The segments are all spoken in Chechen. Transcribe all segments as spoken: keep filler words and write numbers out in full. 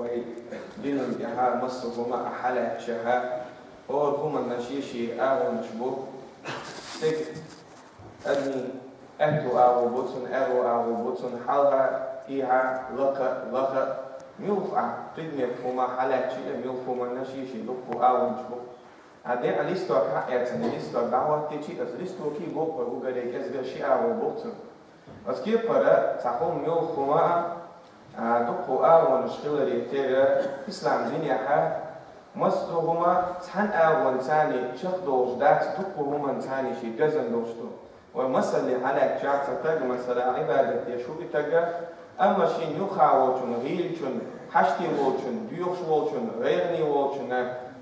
Вай динан тӀехьа массо хӀума а хьалаьцча, хӀара хӀуманна ший-ший агӀонаш бу. Цига адамий аьтту агӀо бу цун, аьрру агӀо бу цун, хьалха, тӀехьа, лакха, лаха. Муьлхха а предмет хӀума хьалаьцча, муьлхха хӀуманна ший-ший дуккха агӀонаш бу. А декъа листок хьаэцна, листок дӀахӀоттийча, аз листокий бокъо угаре кӀезига ши агӀо бу цун. Оцу кепара цхьа хӀума муьлхха хӀума а, а, дуккха агӀонаш хиларе терра, ислам динехьа массо хӀума цхьана агӀонца чекхдолуш дац, дуккха хӀуманца ший доьзна долуш ду. Вай масалле хьалаьцча, цхьа таг, масала, Ӏибадат деш ву и таг, амма шен юххе волчун, гӀийлачун, хьаштий волчун, доьхуш волчун, гӀайгӀане волчун,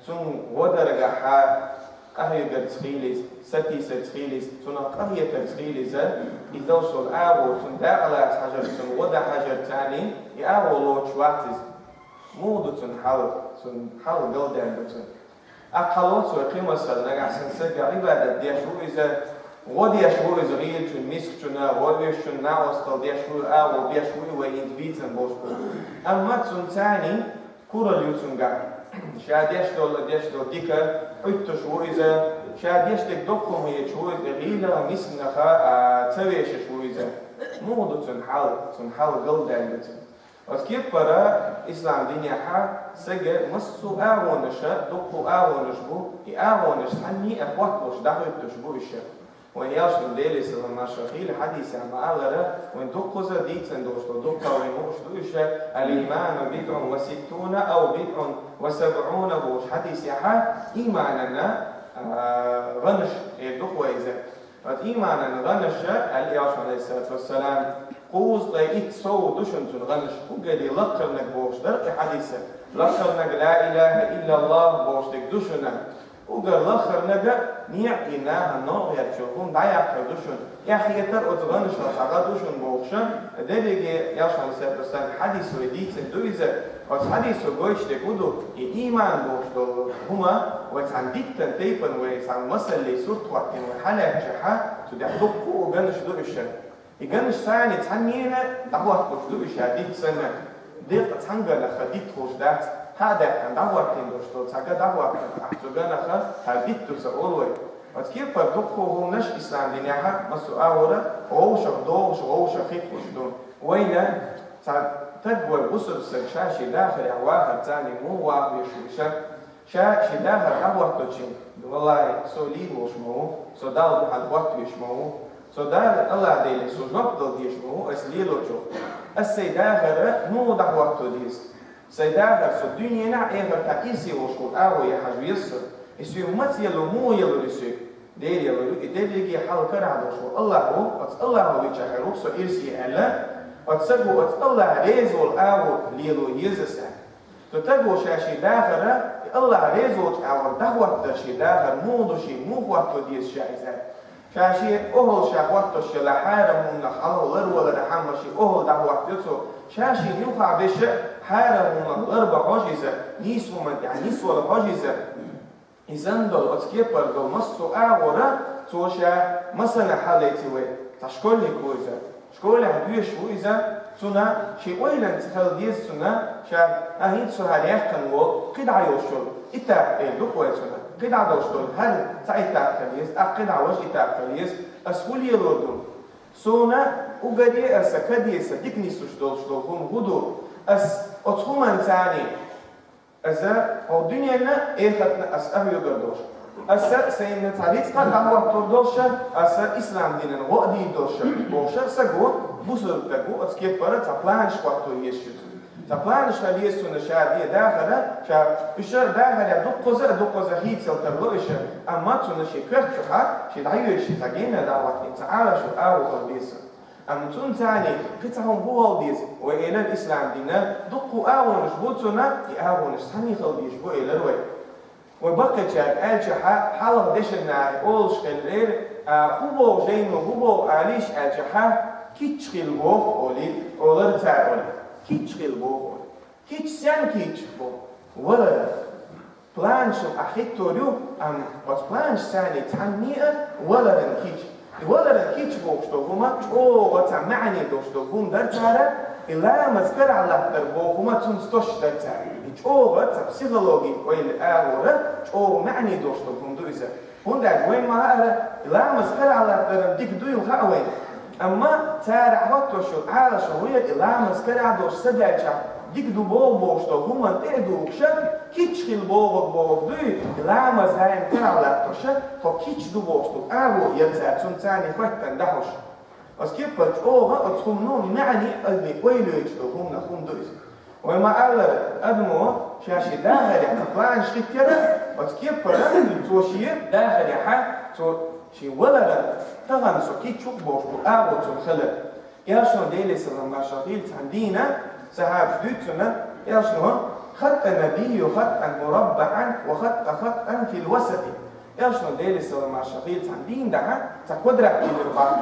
цунна гӀо даргахьа, къахьегарца хила иза, сатийсарца хила иза, цунах къахетарца хила иза, иза долуш долу агӀо, цунна дакъа лаца хьажарца, цунна гӀо дан хьажарца и агӀо лоцуш вац иза. Муха ду цуьнан хьал? Цуьнан хьал галдаьлла ду цуьнан. Аккха лоцу вай кхин масал, нагахь санна стага Ӏибадат деш ву иза, гӀо деш ву иза гӀийлачунна, мискачунна, гӀо оьшучунна, накъосталла деш ву, агӀо деш ву, вай хӀинца бийцина болуш бу. Амма цуьнан царний куралла ю цуьнгахь. Ша деш долу, деш долу дика Ӏуьттуш ву иза, ша деш дерг доккха хӀума хеташ ву иза, гӀийланах, мисканах, а, ца вешаш ву иза. Муха ду цуьнан хьал? Цуьнан хьал галдаьлла ду цуьнан. Оцу кепара ислам динехьа стага массо а агӀонаша, дуккха агӀонаш бу, и агӀонаш цхьанне а хӀотталуш дӀахӀуьттуш бу иша. Вайн элчано, Делера салам-маршалла хуьлда цунна, хьадисехь ма-аллара, вайн дуккхаза дийцина долуш ду, дуккха вайн хууш ду иша, «Ал-ийману бидӀун ва ситтуна ав бидӀун ва сабӀуна» бохуш хьадисехьа, ийманана, а, гӀанаш эр ду-кх вай иза. Оцу ийманан гӀанаша, аьлла элчано, Ӏалайхиссалату вассалам, кхузткъе итт сов ду шуна цуьнан гӀанаш, уггаре лакхарниг бохуш дара и хьадиса. Лакхарниг «Ла илаха иллаллах» бохуш дерг ду шуна. Уггар лакхарниг некъ а, нахана новкъа гӀерташ йолу хӀума дӀаяккхар ду шуна. Эхь хетар оцу гӀанашах цхьа гӀа ду шуна бохуша, дерриге элчано, Ӏалайхиссалату вассалам, хьадис вай дийцина ду иза. Оцу хьадисо гойтуш дерг хӀун ду, и ийман бохуш долу хӀума вай цхьана диттан тайпана, вай цхьана масалле сурт хӀоттийна вай хьалаьцча, цу тӀехь дуккха а гӀанаш ду иша. И гӀанаш царний цхьаннена дӀахӀотталуш ду иша, диттанна, декъа цхьана гӀанах дитт хуьлуш дац, хьа а даьккхина дӀахӀоттийна долуш долу цхьа гӀа дӀахӀоттийна, ахь цу гӀанах хьан дитт ду ца олу вай. Оцу кепара дуккха а хӀуманаш ислам динехьа массо а агӀора гӀовшах догӀуш, гӀовшах хӀитталуш ду. Вайна цхьа таг вай бусург стаг ша шен дахарехь вахар царний муха ваха везаш ву иша? Ша шен дахар дӀахӀотточийн, валлахӀи, со лийр волуш ма ву, со Далла дуьхьал хӀотта везаш ма ву, со Дала, АллахӀ Деле со жоп дала дезаш ма ву ас лелочух. Ас сайн дахар муха дӀахӀотто деза? Сайн дахар со дуьненахь а, эхартахь а ирсе волуш волу агӀо яхьаш веза со. И соьга маца яло, муха ялур ю соьга? Дера ялур ю, и дерриге хьал карахь долуш волу АллахӀ ву, оцу АллахӀо вича хир ву со ирсе аьлла, оцу стага оцу АллахӀ реза волу агӀо лело еза аса. Цу стага ша шен дахар, и АллахӀ реза волчу агӀор дӀахӀоттор шен дахар муха ду шен, муха хӀотто деза ша иза? Ша шен охӀла ша хӀоттош елахь, хьарам хӀуманах хьалха ларвалархьама шен охӀла дӀахӀоттайо цо, ша шена юххехь берш а хьарам хӀуманах ларбан хьожа иза, нийса хӀуманна тӀехь нисвала хьожа иза. И санна долу оцу кепара долу массо а агӀора цо ша, масала, хьалаайци вай, цхьа школьник ву иза. Школехь доьшуш ву иза, цунна шен ойланца хила деза цунна, ша, а, хӀинца со хӀара яьккхина волу, кхидӀа йолуш йолу этап эр ду-кх вай цунна. КхидӀа долуш долу хӀара цхьа этап хила еза, тӀаккха кхидӀа важа этап хила еза. Ас хӀун лелор ду? Суна уггаре а аса каде, сан дика нислуш долуш долу хӀума хӀун ду? Ас оцу хӀуманца Аса хӀокху дуьненна, эхартна аса къахьоьгур долуш, аса сайна цхьа рицкъа а дӀахӀоттор долуш, аса ислам динан гӀо а дийр долуш бохуш, саго, бусург стаго оцу кепара цхьа планаш хӀотто езаш ю цунна. Цхьа планаш хила еза цунна ша де дахар, ша уьш дахарехь дуккхаза а, дуккхаза хийцал тарло иша, амма цунна шен коьрта чухьа, шен дӀайоьдуш цхьа генна дӀахӀоттийна, цхьа Ӏалашо агӀо хила деза. Амма цунна царний кхин цхьа хӀума хӀун хила деза? Вай элира ислам дина дуккха а агӀонаш бу цунна, и агӀонаш цхьаьна хила дезаш бу элира вай. Вай баккхийчаьрга аьлча, хьа-, хьалха дешан нахе олуш хилла, а, хӀун боху жайно, хӀун боху алиш аьлча, кийча хила боху олий, олара цара олий. Кийча хила боху олий. Кийча сенна кийча боху? Валаран. Планаш ахь хӀиттор ю, амма оцу планаш царний цхьанне а валаран кийча. И валаран кийча бохуш долу хӀума чӀогӀа цхьа маьӀне долуш долу хӀума дара цара, И ламаз карахь латтар боху хӀума цунца тосуш дара цара. И чӀогӀа цхьа психологин ойла агӀора, чӀогӀа маьӀне долуш долу хӀума ду иза. ХӀунда аьлча вайн ма-хаъара, и ламаз карахь латтар дика дуйла хаьа вайна. Амма цара хӀоттош йолу Ӏалашо вуьйр, и ламаз карахь долуш са даьлчахь дика ду боху бохуш долу хӀуманна тӀе а духуша, кийча хила бохург бохург дуй, и ламаз хьайна карахь латтоша, тхо кийча ду бохуш долу агӀо яра цара цунна царний хӀоьттина дӀахьош. Оцу кеппара чӀогӀа оцу хӀумано маьӀне а, ойла йойтуш долу хӀуманах хӀума ду иза. Вай ма-аллара, адамо ша шен дахарехь цхьа планаш хӀиттаяра, оцу кеппара цо шен дахарехьа, цо шен валаран тахана со кийча ву-кх бохуш бу агӀо цунна хилар. Элчано, Делера салам-маршалла хуьлда цунна, цхьана дийнахь сахьабаша дуьйцу цунна, элчано: «Хатта набийю хаттан мураббаан ва хатта хаттан фил васати». Элчано, Делера салам-маршалла хуьлда цунна, цхьана дийнахь цхьа квадрат диллира боху,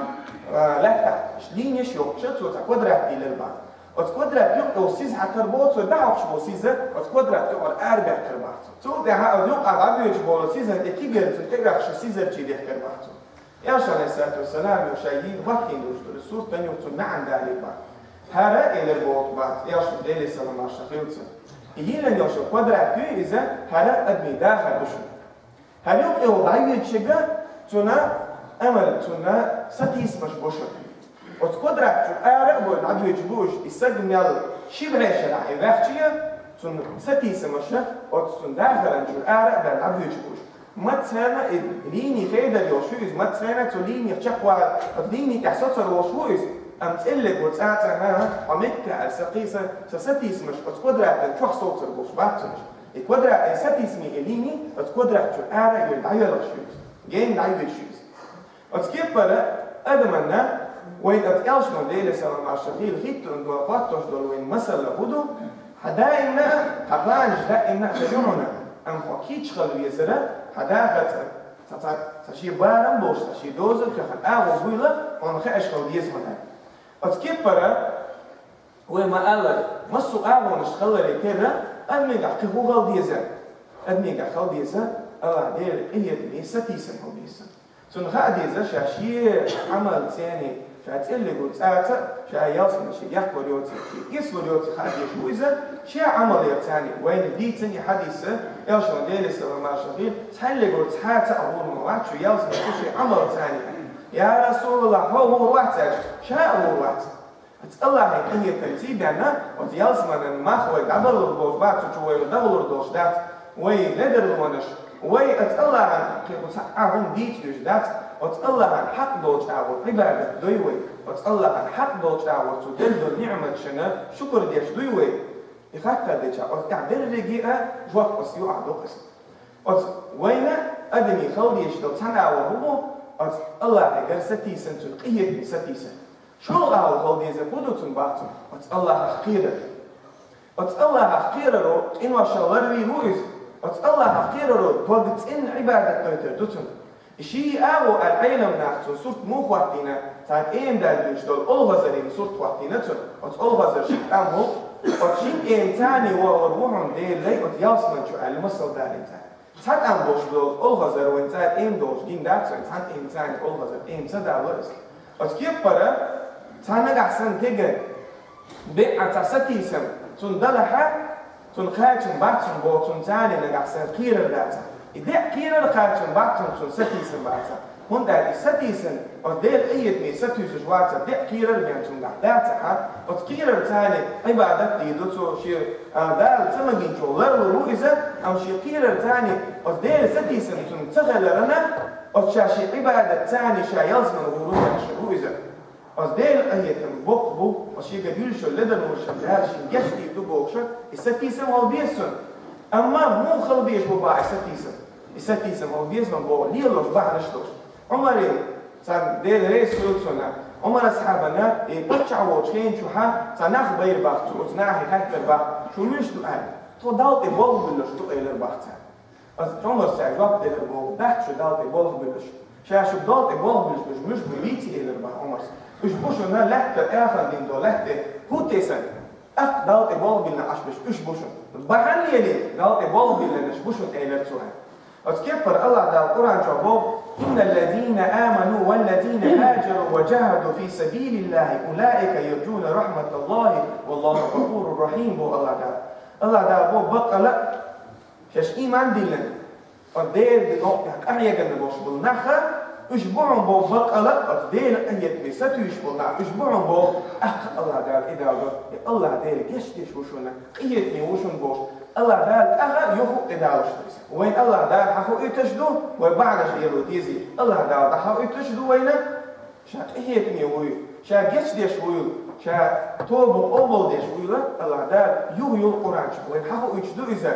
а, лаьттахь линеш йоккхуша, цо цхьа квадрат диллира боху. Оцу квадрат юккъехула сиз хьакхар боху цо, дӀахьокхуш болу сиз оцу квадрат юкъара арабаьккхира боху цо. Цул тӀаьхьа оцу юкъахь дӀабоьдуш болу сизан тӀе кигарца тӀеоьхуша сизарчий дехкира боху цо. Элчано, Ӏалайхиссалату вассалам, ю шайн йина хӀоттийна долуш долу суртан юха цунна маьӀна далийра боху. ХӀара элира боху бац, элчано, Делера салам-маршалла хуьлда цунна. И йиллина йолу квадрат ю иза, хӀара адамийн дахар ду шуна. ХӀара юккъехула дӀайоьдуш ерг цунна амал, цунна сатийсамаш бу шуна. Оцу квадрат чуьра ара а бой дӀабоьдуш бу уьш, и саг мел ши бӀе шарахь и ваьхча, цунна сатийсамаша оцу цунна дахаран чуьра ара а баьлла дӀабоьдуш бу уьш. Массарна и линий хедар йолуш ю иза, массарна цу линех чекхвала, оцу линий тӀехь соцур волуш ву иза, амма цӀеллиг ву цӀа-цӀа, хӀан-хӀа, хьо меттахь аьлла, сан кхин сан, сан сатийсамаш оцу квадратан чохь совцур болуш бац цунаш. И квадрат, и сатийсаме и линий оцу квадрат чуьра ара а йой дӀайоьлхуш ю иза, гена дӀайоьдуш ю иза. Оцу кеппара адаманна вайн оцу элчано, Делера салам-маршалла хуьлда цунна, хӀиттина долу, хӀоттош долу вайн масалла хӀун ду? Хьан даимна а, хьан планаш даимна а хир ю хьуна, амма хьо кийча хила везара, хьан дахар цӀа, цхьа, цхьа, цхьа шен барам болуш, цхьа шен доза тоьхна агӀо буйла, хьуна хууш хила деза хьуна. Оцу кеппара вай ма-аллара, массо а агӀонаш хиларе терра, адамехь кхин хӀун хила деза? Адамехь хила деза, АллахӀ Делан къинхетаме сатийсам хила деза. Цунна хаа деза, ша шен Ӏамал цӀена, ша цӀеллиг ву цӀа-цӀа, ша ялсамане шен яккхалур йоций, шен эцалур йоций хаа дезаш ву иза, шен Ӏамал яр царна. Вайна дийцина и хьадис, элчано, Делера салам-маршалла хуьлда цунна, цхьаьллиг ву цхьа а ца а гӀур ма вац шу ялсамане шу шен Ӏамал царна. Я РасулаллахӀ, хьо гӀур вац аьлча, ша а гӀур вац. Оцу АллахӀан къинхетамца бен, оцу ялсаманан мах вай дӀабалур болуш бац, цу чу вай дахалур долуш дац, вай ледарлонаш, вай оцу АллахӀан кхин кху цхьа а хӀума дийца уьш дац, оцу АллахӀан хьакъ долчу агӀор Ӏибадат дой вай, оцу АллахӀан хьакъ долчу агӀор цо делла долу ниӀматашна шукур деш дуй вай. И хаттар деча, оцу тӀехь дерриге а жоп оцу юкъахь ду-кх аса. Оцу вайна адамийн хала дезаш долу цхьана агӀор хӀун бу, оцу АллахӀегара сатийсам, цуьнан къинхетаме сатийсам. ШолгӀа агӀо хила дезарг хӀун ду цунна боху цо? Оцу АллахӀах кхерар. Оцу АллахӀах кхераро къиношах ларвийр ву иза. Оцу АллахӀах кхераро дог цӀена Ӏибадат дойтар ду цунна. И ши агӀо аьлла Ӏелам наха цунна сурт муха хӀоттийна, цара тӀема даьлла дуьйцуш долу олхазарийн сурт хӀоттийна цунна. Оцу олхазар ши тӀам ву, оцу шин тӀеман царний вогӀур ву хьуна Делан лай оцу ялсаман чу аьлла масал далийна цара. Цхьа тӀам болуш долу олхазар вайн цӀа тӀема долуш гина дац, вайн цхьана тӀеман царний олхазар тӀема ца далора иза. Оцу кеппара цхьа нагахь санна теган беа цхьа сатийсам цунна далахьа, цунна кхачам бац цунна боху, цунна царний нагахь санна кхерар дацахь. И деа кхерар кхачам бац цунна, цунна сатийсам бацахь. ХӀунда аьлча и сатийсам оцу Делан къинхетаме сатуьйсуш вацахь, деа кхерар бен цуьнгахь дацахьа, оцу кхерар царний Ӏибадат дийр ду цо шен, а, Дала ца магийначух ларлур ву иза, амма шен кхерар царний оцу Делан сатийсам цунна ца хиларна, оцу ша шен Ӏибадат царний ша ялсамане гӀур ву аьлла ву иза. Оцу Делан къинхетам боккха бу, оцу шега дуьллуш йолу ледарлонашна Дала шен гечдийр ду бохуша, и сатийсам хила беза цунна. Амма муха хила безаш бу боху и сатийсам? И сатийсам хила беза боху лелош бахьанаш долуш. Ӏумаре, царна Дела реза хуьлда цунна, Ӏумар-асхьабана, и паччахь волчу хенан чухьа цхьа нах байра боху цо, оцу нахе хаьттира боху, шу муьлш ду аьлла. Тхо Далла тӀе болх буьллуш ду, элира боху цара. Оцу Ӏумара цаьрга жоп делира боху, дац шу Далла тӀе болх буьллуш. Ша шу Далла тӀе болх буьллуш берш муьлш бу, вийци, элира боху Ӏумара. Уьш бу шуна лаьтта, аьхна дина долу лаьтта тӀе хӀуттийсаниг. ТӀаккха Далла тӀе болх биллина Ӏаш берш уьш бу шуна. Бахьана елий, Далла тӀе болх биллинарш бу шуна, элира цо. Оцу кеппара Аллах Дала Къуръан чохь боху: «إن الذين آمنوا والذين هاجروا وجاهدوا في سبيل الله أولئك يرجون رحمة الله والله غفور رحيم», боху Аллах Дала. Аллах Дала боху баккъала, шаьш ийман диллина, оцу Делан дуьхьа къахьегарна болуш болу нах, уьш бу хьуна боху баккъала оцу Делан къинхетаме сатуьйсуш болу нах, уьш бу хьуна боху, тӀаккха Аллах Дала и даладо, и Аллах Дела гечдеш ву шуна, къинхетаме ву шуна бохуш, Аллах Дала тӀаккха юха и далуш ду иза. Вайн Аллах Дала хьахоуьйтуш ду, вай бахьанаш лело дезий. Аллах Дала дӀахоуьйтуш ду вайна, ша къинхетаме вуй, ша гечдеш вуй, ша тоба къобалдеш вуйла, Аллах Дала юха-юха Къуръан чу вайна хьахоуьйтуш ду иза.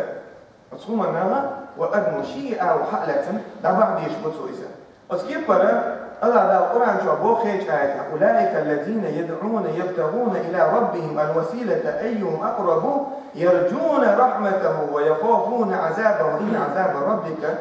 Оцу хӀуманна ва адамо шен а ала хьа а лаьцна, дӀабахьа дезаш бу цо иза. Оцу кеппара Аллах Дала Къуръан чохь боху кхечу аятехь: «أولئك الذين يدعون يبتغون إلى ربهم الوسيلة أيهم أقرب يرجون رحمته ويخافون عذابه إن عذاب ربك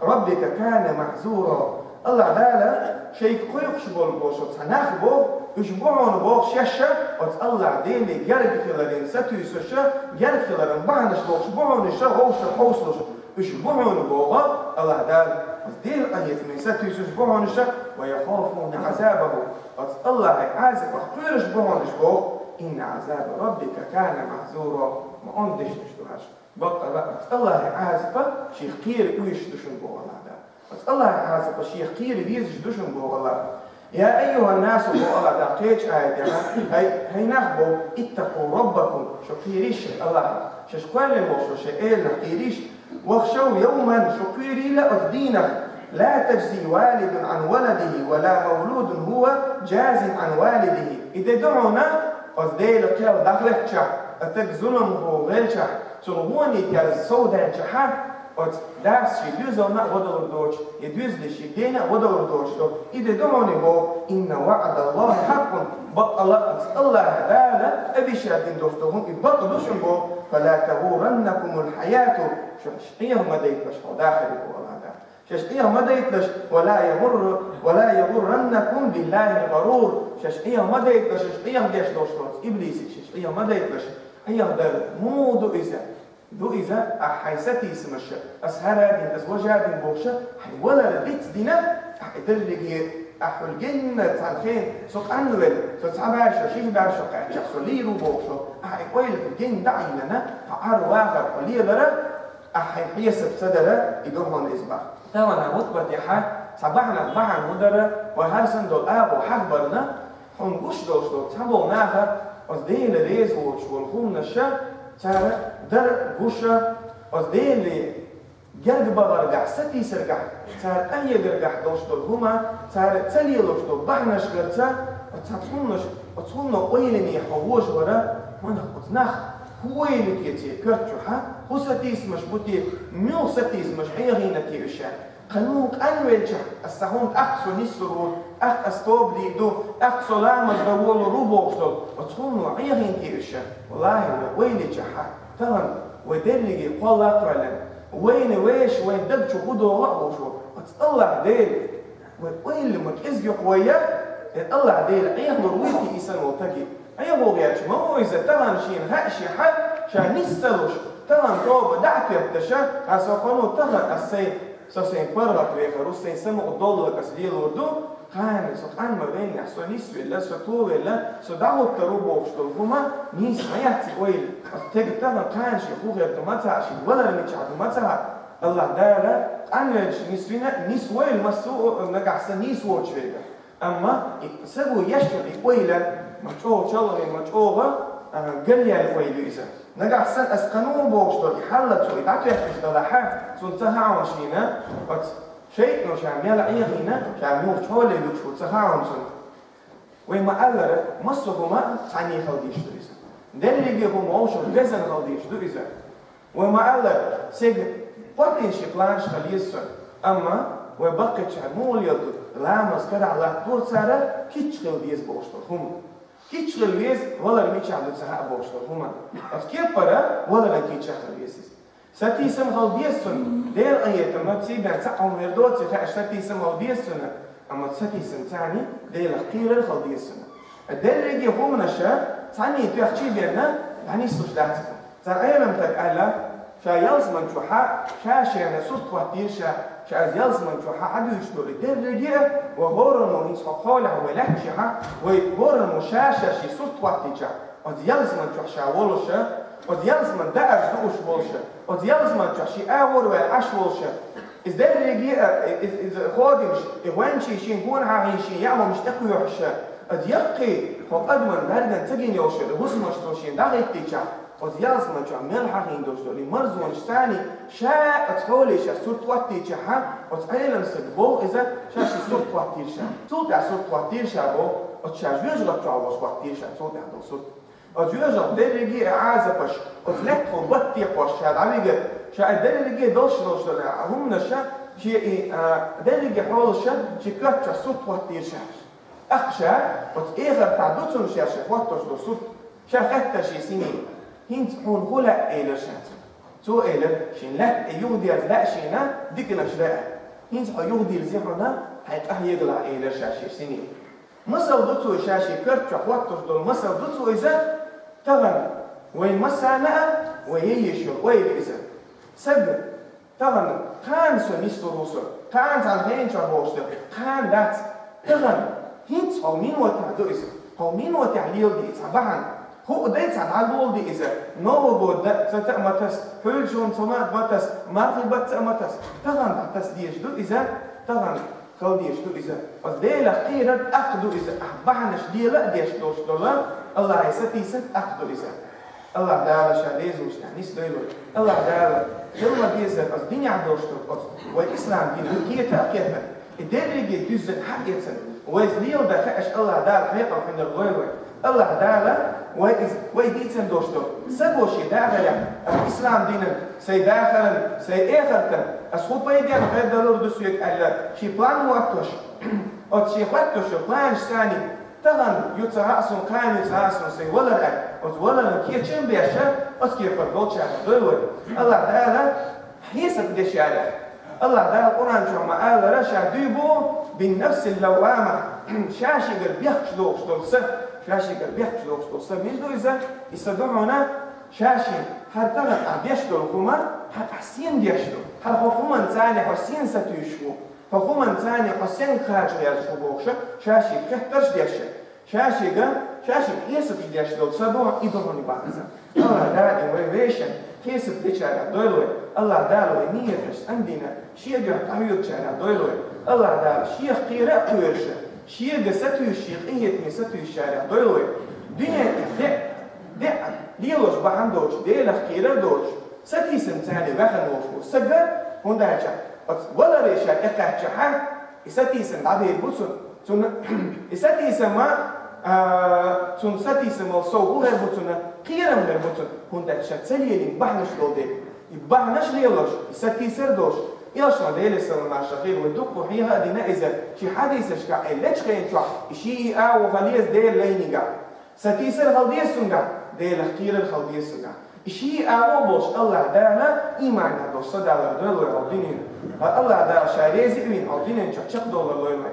ربك كان محذورا». Аллах Дала шайга кхойкхуш болу боху цхьа нах боху, уьш бу хьуна боху шаьш оцу Аллах Деле герга хиларан сатуьйсуш, герга хиларан бахьанаш лохуш бу хьуна уьш, вовшах хьовсалуш, уьш бу хьуна боху Аллах Дала, оцу Делан къинхетаме сатуьйсуш бу хьуна уьш, «ويخافون عذابه», оцу Аллахьан Ӏазапах кхоьруш бу хьуна уьш боху, «إن عذاب ربك كان محذورا», ма-, онда дешнаш ду хьажа. Баккъала оцу Аллахьан Ӏазапа шех кхера уьйсуш ду шуна боху Аллах Дала. Оцу Аллахьан Ӏазапа шех кхера везаш ду шуна боху Аллах. «يا أيها الناس», боху Аллах Дала кхечу аятехь, хӀай, хӀай нах боху, «اتقوا ربكم», шу кхерийша шайн Аллахьах, шаьш кхоьллина волчу шайн Эланах кхерийша, «واخشوا يوما», шу кхоьрийла оцу дийнах, «لا يجزي والد عن ولده ولا مولود هو جاز عن والده». И де ду хьуна, оцу Делан кхел дӀахӀоьттичахь, а стаг зуламхо хилчахь, цунна гӀоне терза сов даьлчахьа, оцу дас шен доьзална а гӀо далур доцуш, я доьзале шен дена а гӀо далур доцуш ду. И де ду хьуна боху: «إن وعد الله حق», баккъала оцу Аллах Дала обещать дина долуш долу хӀума и бакъ ду шуна боху, «فلا تغرنكم الحياة», шаьш Ӏеха ма дайталаш хьо дахаре боху Аллах Дала. Шаьш Ӏеха ма дайталаш, «ولا يغر، ولا يغرنكم بالله الغرور», шаьш Ӏеха ма дайталаш, шаьш Ӏеха деш долуш долу иблисиг шаьш Ӏеха ма дайталаш, Ӏеха дар муха ду иза? Ду иза, ахь хьайн сатийсамаш, ас хӀара а дина, ас важа а дина бохуша, хьайн валар диц дина, ахь и дерриге, ахь хьуьлгенна цхьана хен, со къанвелла, со цхьа баьшо, ши баьшо кхаьччахь, со лийр ву бохушо, ахь и ойла хьуьлгенна дӀа а йиллина, хьо Ӏар вахар хьо лелара, ахь хьайн хьесап ца дара, и ду хьуна иза бах. Тахана хӀутбатехьа, цхьа бахьанах бахьана хӀун дара, вай хӀара санна долу агӀо хьахбарна, хьуна гуш долуш долу цхьаболу наха, оцу Дела реза воцуш волу хӀуманаша, цара дар гуша, оцу Деле герга бахаргахь, сатийсаргахь, цара къахьегаргахь долуш долу хӀума, цара ца лелош долу бахьанаш гарца, оцу цхьацца хӀуманаш, оцу хӀумано ойлане хьо вожавара, манах оцу нах, хӀун ойла те церан коьрта чухьа, хӀун сатийсамаш бу те, муьлха сатийсамаш хьехийна те уьш. Кхано къанвелчахь, ас сан хӀума тӀаккха со нисвур ву, тӀаккха ас тоба дийр ду, тӀаккха со ламаз дан волур ву бохуш долу, оцу хӀумано Ӏехийна те уьш. Валлахьи, вай ойла йичахьа, тахана вай дерриге кхолла а кхоьллина, вайна вешан, вайн даг чу хӀун догӀу а хууш ву, оцу Аллах Дела, вай ойла ма кӀезиг юкъа вай я, и Аллах Дела Ӏехалур вуй те и санна волу стаге? Ӏехо гӀерташ ма ву иза, тахана шена хаьа шен хьал, ша нис ца луш, тахана тоба дӀа а тоьтташа, аса кхано тахана ас сайн, со сайн паргӀат вехар ву, сайн самукъа долларг ас лелор ду, кхана со къан ма веннехь, со нисвелла, со товелла, со дӀахӀуттур ву бохуш долу хӀума нийса ма яц и ойла. Аса тега тахана кхана шен хӀун хир ду ма ца хаьа, шен валар мичахь ду ма ца хаьа. Аллах Дала къанвелча нисвина, нисвойла массо а нагахь сан нийса воцуш верга. Амма и саго еш йолу и ойла, ма чӀогӀа чалгӀе, ма чӀогӀа, а, галъяьлла ойла ю иза. Нагахь санна ас кхано бохуш долу и хьал цо и дӀатоьхкаш далахьа, цунна ца хаьа хьуна шена, оцу шайтӀано ша мел Ӏехийна, ша муьлхачу хьоле вуьгуш ву ца хаьа хьуна цунна. Вай ма-аллара, массо а хӀума цхьаьний хила дезаш ду иза. Дерриге а хӀума вовшах безам хила дезаш ду иза. Вай ма-аллара, цига кхоттийна шен планаш хила еза цунна. Амма вай баккхийчара муха леладо, ламаз карахь латтадора цара, кийча хила деза бохуш долу хӀума. Кийча хила веза, валар мичахь ду ца хаьа бохуш долу хӀума. Оцу кеппара валаран кийча хила веза иза. Сатийсам хила деза цунна, Делан къинхетамца бен цхьаъ хӀума хир доций хаьаш сатийсам хила деза цунна, амма сатийсам царний Делах кхерар хила деза цунна. Дерриге а хӀуманаша цхьаьний тоьхчий бен дӀанислуш дац. Цхьа Ӏеламстага аьлла, Ша ялсман чухьа ша-шена сурт хӀоттийра ша, ша из ялсман чухьа хьадуьйцуш долу и дерриге а, вай хӀоранна хӀинца хьо хьолехь вай лаьтташехьа, вай хӀоранна ша-ша шен сурт хӀоттийча, оцу ялсман чохь ша волуша, оцу ялсман даарш дууш волуша, оцу ялсман чохь шен агӀор ваьлла Ӏаш волуша, иза дерриге а, иза, иза ходимаш, и гӀоьнчий шен гонахьа хьийна шен яа хӀумаш тӀекхоьхьуша, оцу яккхий хьо адаман бӀаьрган ца гина йолуша, и хӀусамаш цо шен дӀахӀиттийча, оцу ялсман чохь мел хьахийна долуш долу и марзонаш царний ша оцу хьоле ша сурт хӀоттийчахьа, оцу Ӏелам стага боху иза, ша шен сурт хӀоттийра ша. Цул тӀаьхьа сурт хӀоттийра ша боху, оцу ша жоьжахати чохь волуш хӀоттийра ша цул тӀаьхьа долу сурт. Оцу жоьжахати дерриге а Ӏазапаш, оцу лаьттахула баттекхош ша дӀавигар, ша и дерриге долуш долуш долу хӀуманаш ша, шен и, а, дерриге хьолаша шен коьрта чохь сурт хӀоттийра ша. ТӀаккха ша оцу эхартахь ду цунна ша шен хӀоттош долу сурт. Ша хаьттара шен сине: «ХӀинца хьуна хӀун лаьа?» — элира ша цуьнга. Цо элира: «Шен лаьтта юхадерза лаьа шена, диканаш лаьа. ХӀинца хьо юхадирзи хьуна, хьайн къахьегалахь», — элира ша шен сине. Масал ду цо, ша шен коьрта чохь хӀоттош долу масал ду цо иза, тахана вайн массарна а вай ян езаш йолу ойла иза. Сага Тахана кхана со нислур ву со, кхана цхьана хенан чохь бохуш дара, кхана дац. Тахана, хӀинца хьо минотехь ду иза, хьо минотехь леладе цхьа бахьана. ХӀуъа дай цхьа дӀагулде иза, Новый год дан ца, ца а ма таса, хьуьлла шуна ца ма, ма таса, мархи бат ца а ма таса. Тахана дӀатаса дезаш ду иза, тахана хила дезаш ду иза. Оцу Делах кхерар тӀаккха ду иза, ахь бахьанаш лела а деш долуш долу, Аллахье сатийсар тӀаккха ду иза. Аллахь Дала ша реза волчу тӀехь нисдойла вай. Аллахь Дала хила ма-деззара оцу динехь долуш долу оцу вай ислам дин кхета а кхетта, и дерриге дуьззина хьаэцна, вайца леладан хууш Аллахь Дала хьекъал хьуьнар лойла вай. Аллахь Дала вай иза, вай дийцина долуш долу саго шен дахарехь, аса ислам динан, сайн дахаран, сайн эхартан аса хӀун пайденна хир далур ду соьга аьлла, шен план хӀоттош, оцу шен хӀоттош йолу планаш царний, тахана ю ца хаьа суна, кхана ю ца хаьа суна сайн валар аьлла, оцу валаран кечам беш, оцу кепара болчарах дойла вай. Аллахь Дала хьесап дечарех. Аллахь Дала Къуръан чохь ма-аллара, ша дуй бу: «Бин нафсил лаввама», ша шигара бехкаш дохуш долу са, ша шигара бехкаш дохуш долу са мила ду иза, и са ду хьуна, ша шен хӀара тахана ахь деш долу хӀума, хӀара ахь сен деш ду, хӀара хӀокху хӀуманца хьо сен сатуьйсуш ву. Хьо хӀуманца хьо сенга кхача гӀерташ ву бохуша, ша шега хеттарш деш, ша шега, ша шега хьесапаш деш долу са ду, и ду хьуна бахьана. Аллахь Дала вай вешан хьесап дечарах дойла вай. Аллахь Дала вай нийяташ цӀандина, шен дуьхьа дӀахьоьгучарах дойла вай. Аллахь Дала шех кхера а кхоьруша, шега сатуьйсуш, шен къинхетаме сатуьйсучарах дойла вай. Дуьнен тӀехь деа, деа, лелош бахьана доцуш, Делах кхерар доцуш, сатийсам царний ваьхна волуш ву сага, хӀунда аьлча оцу валаре ша тӀекхаьччахьа, и сатийсам дӀабер бу цунна. Цунна и сатийсам ма, а, цунна сатийсамал сов хӀун хир бу цунна, кхерам хир бу цунна, хӀунда аьлча ша ца лелийна бахьанаш долу дела. И бахьанаш лелош, и сатийсар долуш, элчано, Делера салам-маршалла хуьлда цунна, вай дуккха хьеха а дина иза, шен хьадисашкахь, и лечу хенан чохь, и шен и агӀо хила еза Делан лайнигахь. Сатийсар хила деза цуьнгахь, Делах кхерар хила деза цуьнгахь. И шен агӀо болуш Аллахь Дала ийманехь долуш са далар дойла вай хьо дуьненан. Аллахь Дала ша реза а вина хьо дуьнен чохь чекхдовлар лойла вай.